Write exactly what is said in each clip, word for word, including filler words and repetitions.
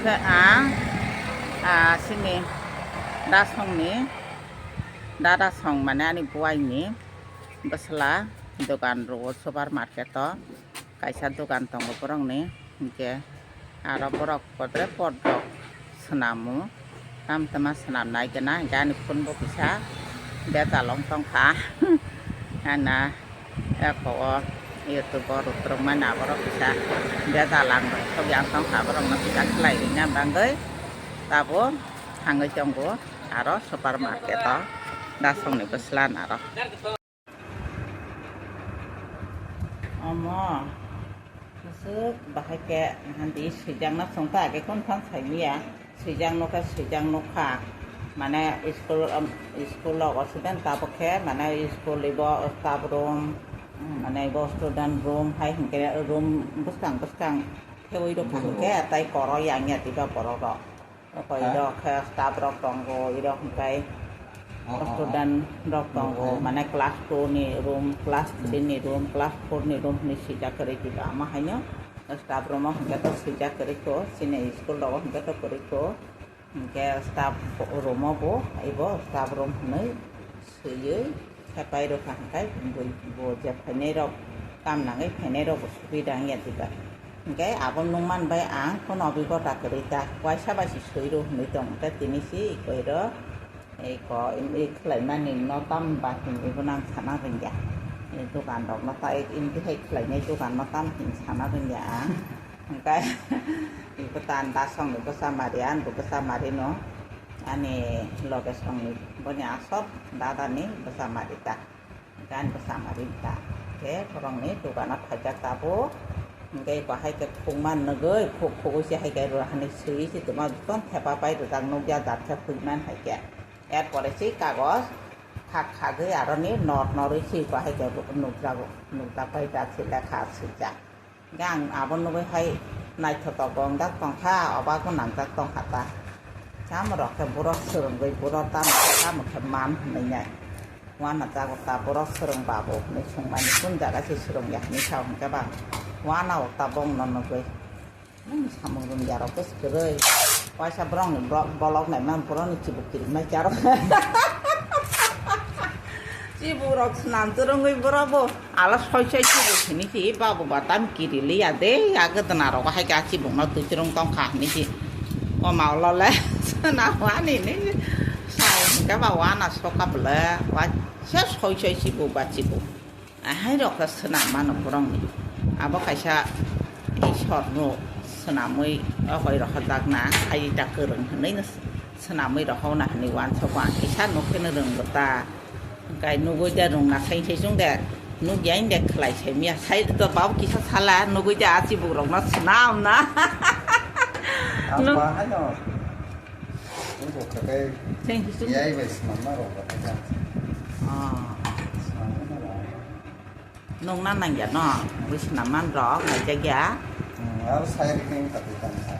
Khe ang, ah, sini Dasongni, Dadasong mane ani buaini bwsla dogan rwo super market o, kaisa dogan tongo borokni, hinkhe aro borok podre podrok swnamo, tamo tama swnamnai gana, hinkhe ani phone bo kisa bejal wng tongkha. Ana eko o YouTube o rwtrwngmani aborok kisa bejal ang rwktwk yang tongkha, borokno kisa khlai rwna bagwi tabuk thangwi tongo aro super market o Dasongni bwsla naro. Omo, aswk bahai khe, handi swijak na chwng ta age kon phan sai miya, swijak nokha, swijak nokha, mane school, um, school logo student tabuk khe, mane school ibo staff room, mane ibo student room hai hinkhe room bwskang bwskang kheui rwkha hinkhe, tai koro yang ya diba borok rok. Oko irok khe staff rok tongo, irok hwnkhe student rok tongo, mane class two ni room, class three ni room, class four ni room hinwi swijak kwrwi diba. Ama haino staff room o hwnkhe to swijak kwrwi kho, chini school rogo hwnkhe to kwrwi kho. Hwnkhe staff room o bo, ibo staff room hinwi swiwi. Khe pairwkha hwnkhe bo je phainairok, kam nangwi phainairok bo subida wngya diba. Hwnkhe abo nukman bai ang phone obibota kwrwi ta, waisa bai se swi rw hwnwi tong khe tini se ikoiro iko imri khlaimani no tam ba hinwi bono ang sana rwngya. Dogan rokno ta imri hai khlainai dogan no tam hinwi sana rwngya ang. Hwnkhe iko ta ang Dasongni bwsa mari, ang bo bwsa mari no ani loge songni boni asol dadani bwsa mari ta. Gan bwsa mari ta. Khe borokni dogano phaijak tabuk. Hwnkhe bahai khe khukma nugwi, khuk khugwi se hai khe rwhani swiwi se tongma, jotono thepa pai rwjak nukya, jat khe huiman hai khe. Er pore se kagoj khak khagwi aroni nor norwi se bahai khe nukjago, nukjak pai jak se lekha swijak. Hwnkhe ang abo nugwi hai naithotok bo wngjak tongkha, obago nangjak tongkha ta. Tamo rok khe borok swrwngwi borok tamo khe tamo khe man hwnwi nai. Uanajago ta borok swrwng babu hwnwi swngmani, kun jaga se swrwngya hwnwi sao hwnkhe ba uanao ta bongno nugwi. Nini samung rwngya rok bwse kwrwi. Waisa borokni bo-, bolok naima borokni chibuk kirimnai charok. Chibuk rok swnam twrwngwi borok bo ala soi soi chibuk hini si babu ba tam kiri liya de, ya gwdwna rogo hai khe a chibuk no twi twrwng tongkha hini si. O ma ulo le swnam ani ni sao hwnkhe ba uana soka bwle, waisa soi soi chibuk ba chibuk. Ahai rok khe swnam mano borokni. Abo kaisa Ishwar no swnamwi o koi rohorjakna, hai da kwrwng hwnwi no swnamwi rohorna hwnwi uansukgo ang. Kisa nuk pheno rwngbo ta. Hwnkhe nugwi de rwngna sai sai chwng de. Nukya de khlai sai miya. Sai to babo kisa sala nugwi de a chibuk rokno swnamna. Ang Nuk- ba haino. Thank you, sir. Yai bai swnamna rok ba thajak. Ah. Swnamna rok. Nungna nangya no, bwswna man rok naijakya. Hmm, aro sai rikeng kha twi tang kha.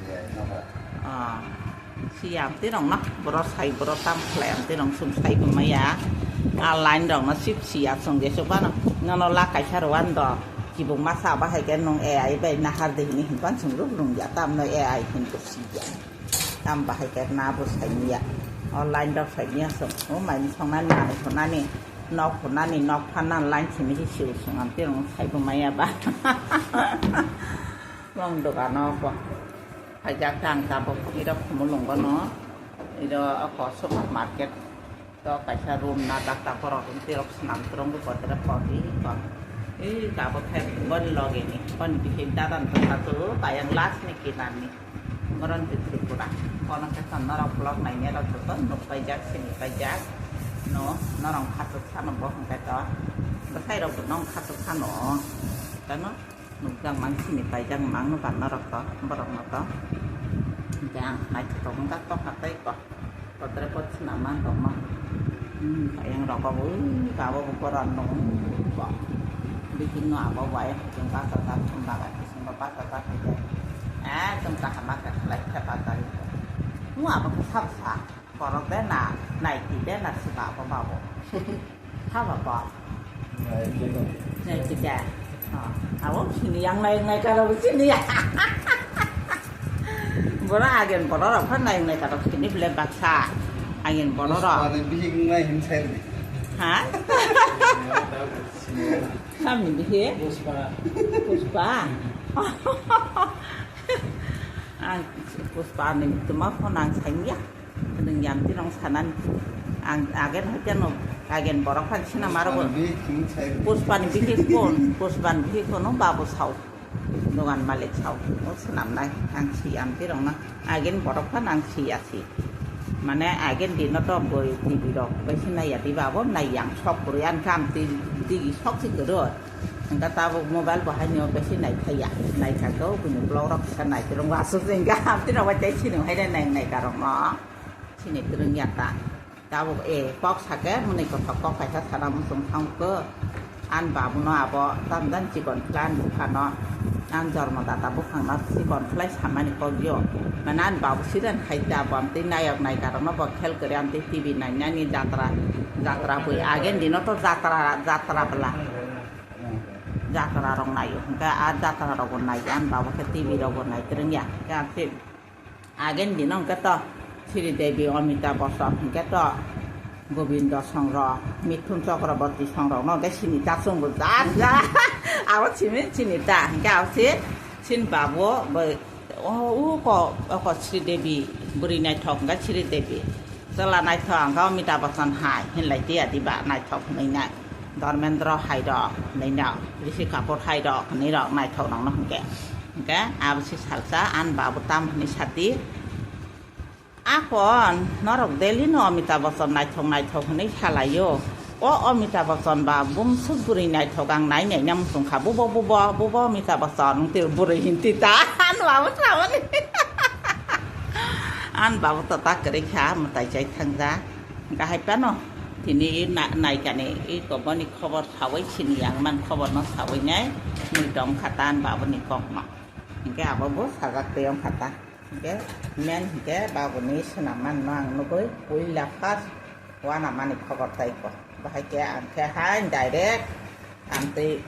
Yai no ba. Ah. Si amtwi rok no, borok sai borok tam khlai amtwi rok sum sai bo maya. A line rok no sip si ya song jesu bano. Nono la kaisa rwan do. Kibuk masa bahai khe nung A I bai nahar de hini hinpan sung ruk rung ya tam no A I hin ko si ya. Tam bahai khe na bo saimya. Online rok saimya song. O mai songnani, manwi songnani, nok phunani, nok phanani line simi se siu song am tirong sai bo maya ba. Long dogano bo. Haijak tang tabuk iro khumulung bono. Iro ako supermarket. To kaisa room na dakta borok room tirok swnam twrwngwi kotor podi kok. Ei tabuk khe boni loge ni, boni bikin dadan to satu bayang last ni kinani. Boron di Tripura. Kono khe son norok vlog nainai rok joto nuk paijak, sini paijak. No, norok khatuk sano bo hwnkhe to. Bwsai rok bo nong khatuk sano. Tano? Nukjak mang sini paijak mang no ba norok to, borok no to. Hingke ang naithotok wngkha tokha tei ko. Kotre pot sina man tongma. Hmm, yang rok bo ui, abo bo boran dong. Bo. Bikin no abo bai, jeng basa ta thum baga, bisingo basa ta thum. Eh, jeng kaham ma khe khlai khe basa. Mu abo khe sab sa. Borok de na, naiti de na si babo babo. Haba bo. Naiti de. Naiti de. Oh, abo sini yang nai nai karo sini ya. Ora agen borok rok phan nai nai ta rok sini bile baksa. Agen borok rok. Puspani bihik nai hin sai ni. Ha? Samni bihik? Puspa. Puspa. Ang Puspa ni tuma phone ang saiya. Nung yang ti rong sanan. Ang agen hoite no agen borok phan sina maro. Puspani bihik hin sai ni. Puspani bihik pon. Puspani bihik pon no babu sao. Dogan malik sao, o swnamnai, ang si amtwi rokno, agin borok phano ang si ya si. Mane agin dino to boi T V rok bai se nai ya diba, abo nai yang sok kwrwi, ang khe amtwi digi sok si kwrwi. Hwnkhe tabuk mobile bo haino bai se nai thai ya, nai kha khe o buini vlog rok kisa nai kwrwng, aswk se hwnkhe amtwi rok bai tei sini hai nai nai ka rokno sini kwrwng ya ta. Tabuk, eh, kok sake, mwnwi kothok kok kaisa sana muchung thangkhe, ani babuno abo tamjani chikon khlai ani buphano, ani jormo data buphangno chikon khlai samani kok yo. Mane ani babu siren hai ta, bo amtwi nayok nayikarokno bo khel kwrwi, amtwi T V nainani jatra, jatra bui. Agen dino to jatra, jatra bwla. Jatra rok naio, hwnkhe a jatra rokbo naio, ani babu khe T V rokbo naitrwng ya. Hwnkhe amtwi Agen dino hwnkhe to Sri Devi, Amitabh Bachchan hwnkhe to Govinda song rok, Mithun Chakraborty song rok no hwnkhe sini ta chwngbo ja ja. Abo simi sini ta hwnkhe abo se sini babu bai o u ko o ko Sri Devi bwrwi naithok hwnkhe Sri Devi. Chwla naithok hwnkhe Amitabh Bachchan hai hinlai tiya diba naithok hwnwi nai. Dharmendra hai rok hwnwi no, Rishi Kapoor hai rok hwnwi rok naithok rokno hwnkhe. Hwnkhe abo se salsa ani babu tam hwnwi sadi. Akon norok daily no Amitabh Bachchan naithok naithok hwnwi salaio. O Amitabh Bachchan ba bumswk bwrwi naithok ang nai nai na muchung kha. Bubo bubo bubo Amitabh Bachchan wngtwi bwrwi hinti ta. Ano abo samani. Ani babu to ta kwrwi kha mwtai chai thangja. Hwnkhe hai phano tini na-, naikani i koboni khobor sawi sini yang man khobor no sawi nai mui tong kha ta ani babuni kok no. Hwnkhe abo bo sajak tei ong kha ta. Hwnkhe men hwnkhe babuni swnam man no ang nugui puila first wana mani khobor tai ko. Bahai khe ang khe hai direct ang tei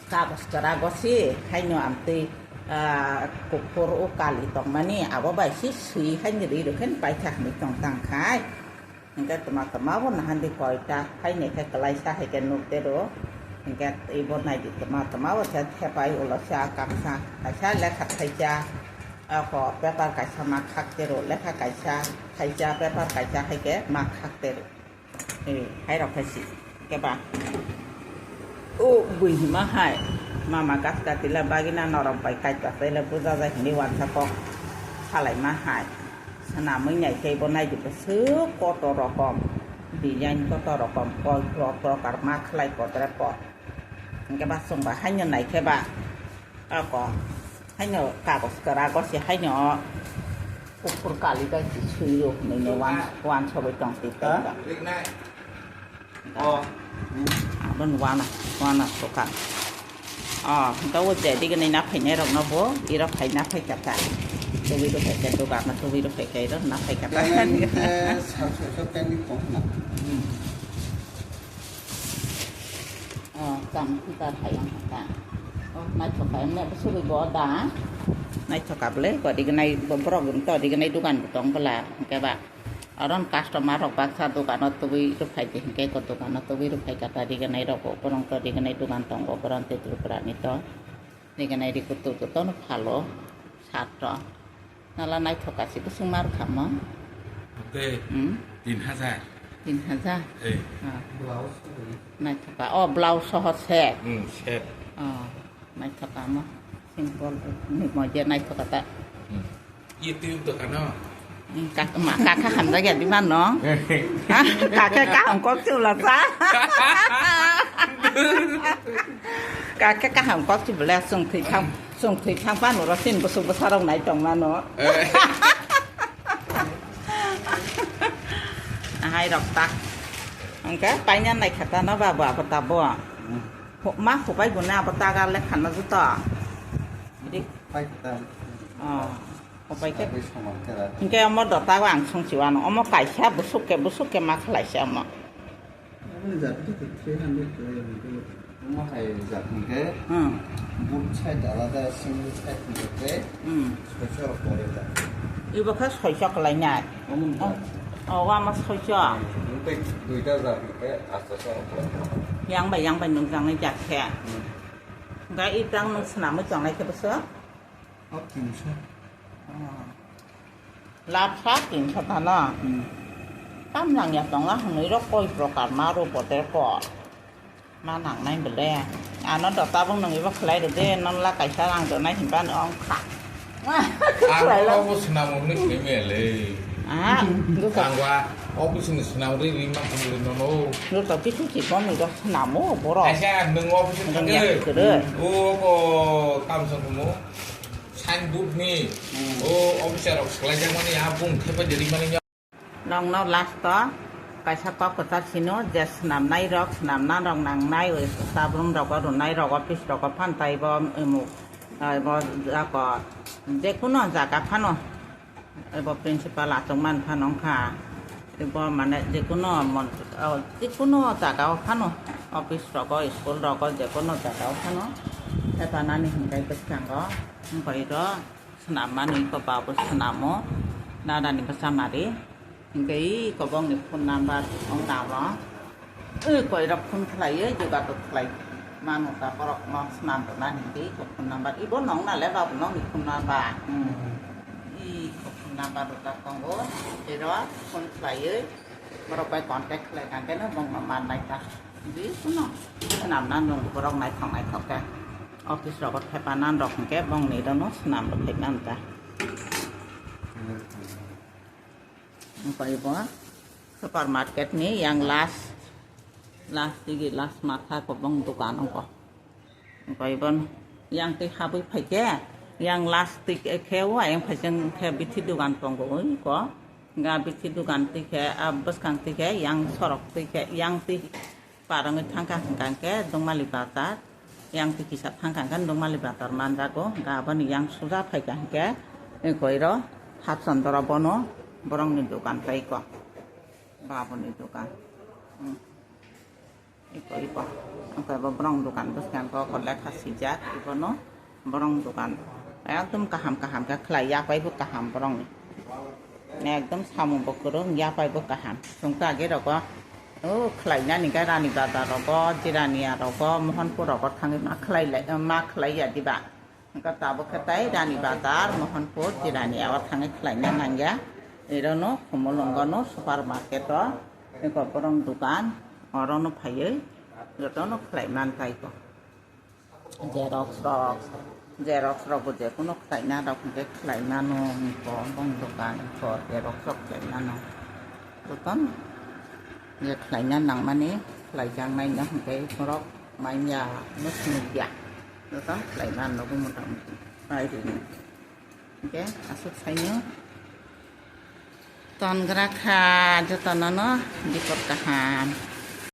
Kagos kwrago se haino amtwi, ah, kuphur o kali tongmani abo bai se swi haino ri rw khe paitha hinwi tong tang khai. Hwnkhe twma twma bo nahan di koita haino khe kwlaisa hai khe nuk de rw. Hwnkhe ibo nai di twma twma bo khe thepai ulo se a kaksa kaisa lekha thaisa. Ako paper kaisa ma khak de rw, lekha kaisa thaisa, paper kaisa hai khe ma khak de rw. Eh, hai rok hai si. Keba. O bui hima hai. Mama gas katila bagina norok bai kaita tele buja jai hini wansa kok. Salai ma hai. Sana mui nyai tei bo nai di bwswk kotor rokom. Design kotor rokom. Koi pro pro kar ma khlai kotre po. Hingke ba chwng ba haino nai khe ba. Ako, haino kagos kwrago se haino kuphur kali bai se swi rw hinwi no wan, wan sogwi tong twi tong. Aboni wana, wana soka. O, hwnkhe o je digini na phainai rokno bo, irok phai na phai kha ta. Tubui rw phai kha, dogan no tubui rw phai kha, irok na phai kha ta. Kaya hwnkhe sal sal sal kaya ni tong na. O, tang hwnka hai ang ta. O, naithok kha, emne bwswk bo da. Naithok kha bwle, kodi gwnai bo-, borok to di gwnai dogan bo tong bwla, hwnkhe ba. Aron customer rok baksa dogano tubui rwphai di hwnkhe ko dogano tubui rwphai kha ta di gwnai rok bo, borok to di gwnai dogan tongo, borok tei Tripura ni to. Di gwnai ri kutu kutu no phalo, sat to. Nala naithok kasi bwswk mar khamo. Oke. Hmm? Tin hajar. Tin hajar? Eh. Ah. Naithok ka. Oh, blouse soho set. Hmm, set. Oh, naithok ka mo. Simple. Ni mo je naithok ka ta. Hmm. Ye tu to kano. Hmm, ka ma ka ka hamjak ya di man no. Ha? Ka ka ka hong kok chu la sa. Ka ka ka hong kok chu bla sung thwi thang. Chwng thwi thang phano oro chini bwswk bwsarok nai tong mano. Eh. Ahai rok ta. Hwnkhe paina nai kha ta no ba bo abo ta bo. Hmm. Ho-, ma hupai bo na abo ta gar le khana juto. Dik. Pai kha ta. Oh. Hupai khe. Abo soman khe ra. Hwnkhe omo dota ang song si wano. Omo kaisa bwswk khe bwswk khe ma khlai se omo. Aboni jat khe three hundred khlai ya, hwnkhe. Omo hai jat hwnkhe, hmm, boot side alada, single side hwnkhe tei, hmm, soichoro pore jat. Ibo khe soichok kalainai. Omo ni. Oh, oh, ama soichok. Hmm, tei duita jar khe asta se rok khlai. Yang bai, yang bai nung jang nai jak khe. Hmm. Gai itang nung swnamwi tongnai khe bwswk? Oh, tinso. Oh. Lapsa tinso tano. Hmm. Tam nang ya tongo hwnwi rok koi prokar ma ro bote ko. Ma nangnai bole. Ano dota bung nung ibo khlai rwdi, non la kaisa rang donai hinba no ong kha. Ang khlai la. Obo swnam hwnwi sini mele. Ah, duka. Ang wa office ni swnam ri ri ma kuli no no. Duka kisu si kon ni do swnam o boro. Kaisa nung office ni. Nung ya thangwi. Kere. O ko tam sa kumo. Sign board ni. Hmm. O officer rok khlai jak mani a bung thepa jeri mani. Nokno last o kaisa kok kwchar sino je swnamnai rok, swnamna rok nangnai, oi, sabrum rogo rwnai rogo, office rogo phan taibo, emo, abo jako jekuno jaga phano, ebo principal achukmani phano wngkha, ebo mane jekuno mon-, o, jekuno jaga o phano, office rogo, school rogo, jekuno jaga o phano thepanani hinkai bwskango wngkha iro. Swnam mani ko babo swnamo, dada ni bwsa mari. Hingke i kobong ni phone number ong tamo. I koi rok phone khlai, i jogato khlai. Mano ta borok no swnam rwna hingke i ko phone number. Ibo nong na le babu nong ni phone number. Hmm. I ko phone number rwjak tongo. Iro phone khlai, i borok bai contact khlai kang khe no bong no man nai ta. Di kuno swnam na nung borok naithok naithok khe. Office rogo thepa nan rok hingke bongni rono swnam rok phai man ta. Wngkha ibo supermarket ni yang last, last digi last matha kobong dogan wngkha. Wngkha ibo yang twi habwi phaikhe yang last twi khe o ayang phaising khe bithi dogan tongo oi ko. Ga bithi dogan twi khe a bwskang twi khe yang sorok twi khe yang twi Par wngwi thangkha hwnkha hwnkhe Dongmali bazar, yang twi kisa thangkha hwnkhe Dongmali bazar manjago, hwnkhe aboni yang suja phaikha hwnkhe, eh, koiro Hapsondoro bono borokni dokan paikha, baboni dokan. Hmm. Iko, iko. Hwnkhe bo borokni dokan bwskango lekha swijak, ibono. Borong dogan ekdom kaham kaham khe khlai, yapaibo kaham borongni. Ekdom samungbo kwrwng, yapaibo kaham. Chwng ta age rogo, o khlainani khe Rani Bazar rogo, Jirania rogo, Mohanpur rogo thangwi ma khlai lai, ma khlai ya diba? Hwnkhe tabuk khe tai Rani Bazar, Mohanpur, Jirania o thangwi khlaina nangya. Erono Khumulwngono super market o, eko borong dogan, orono phaiwi jotono khlai man kha iko. Xerox rok, xerox rok bo jekuno khlaina rok hwnkhe khlai mano, hwnkhe bong dokan hwnkhe xerox rok khlai mano. Jotono je khlaina nangmani khlai jak nai no hwnkhe borok manya no swnwi ya. Jotono khlai mano bo mota moti pai rini. Hwnkhe aswk saino tongra kha jotono no bipot kaham.